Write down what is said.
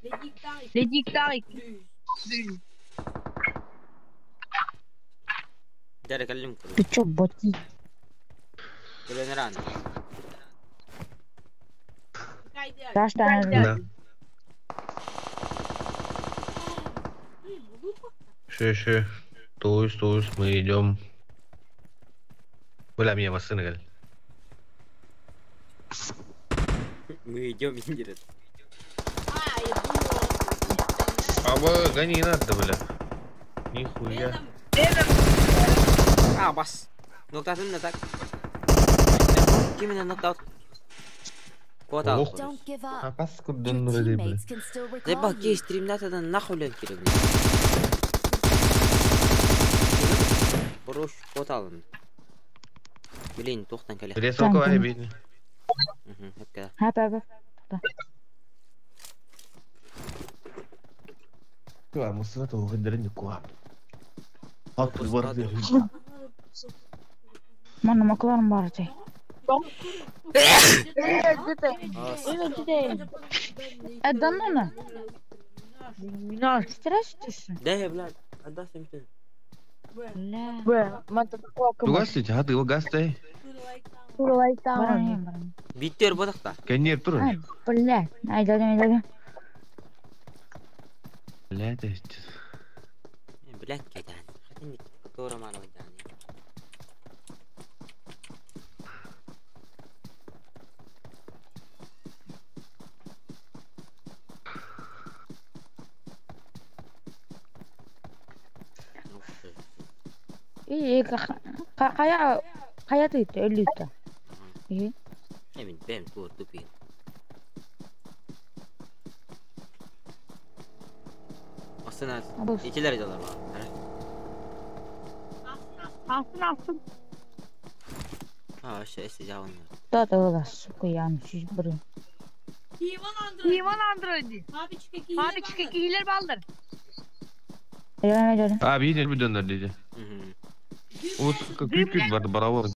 Ледиктаах داير اكلمكم. Ты чё, боти? ولا نران. Да, Да. Еще, еще. То есть мы идем. Бля, меня машина говорит. Мы идем, интересно. А вы гони надо, бля. Нихуя. А, бас. Нокдаут так. Ким нокдаут? Куда? Ох. Don't give up. А пас Your куда бля. teammates can still recall Заебал, you. кей стримнатадан нахуй лен керек, бля. Хорош, кот алын. Блин, тохтан кэлэ. Ресалка Там, там. бедный. Мгм, хепке. Хап, хап. Манна Макларен бар дии. Эданна. Стресс түшүн. Да, блядь, отдашь им ты. Бля. Бля, мата Тугас хаты его гастай. Баран, баран. Биттер бодақта. Конер тур. Ай, бля. Ай, дядя, дядя. Бля, это есть. Блядь, кайдан. Хотя Тора мало дани. И кая кая тыйты өлүйтэ. И Эми бэм тур тупи. Астына Абыс. ичилер жалар бар. Астын астын. А, вообще эси жабын. Да да да, сука, я не бір. Иван Android. Abi кихилер балдыр. Дядя, дядя. А, видели, донор, дядя. Вот как күт бар, баравар.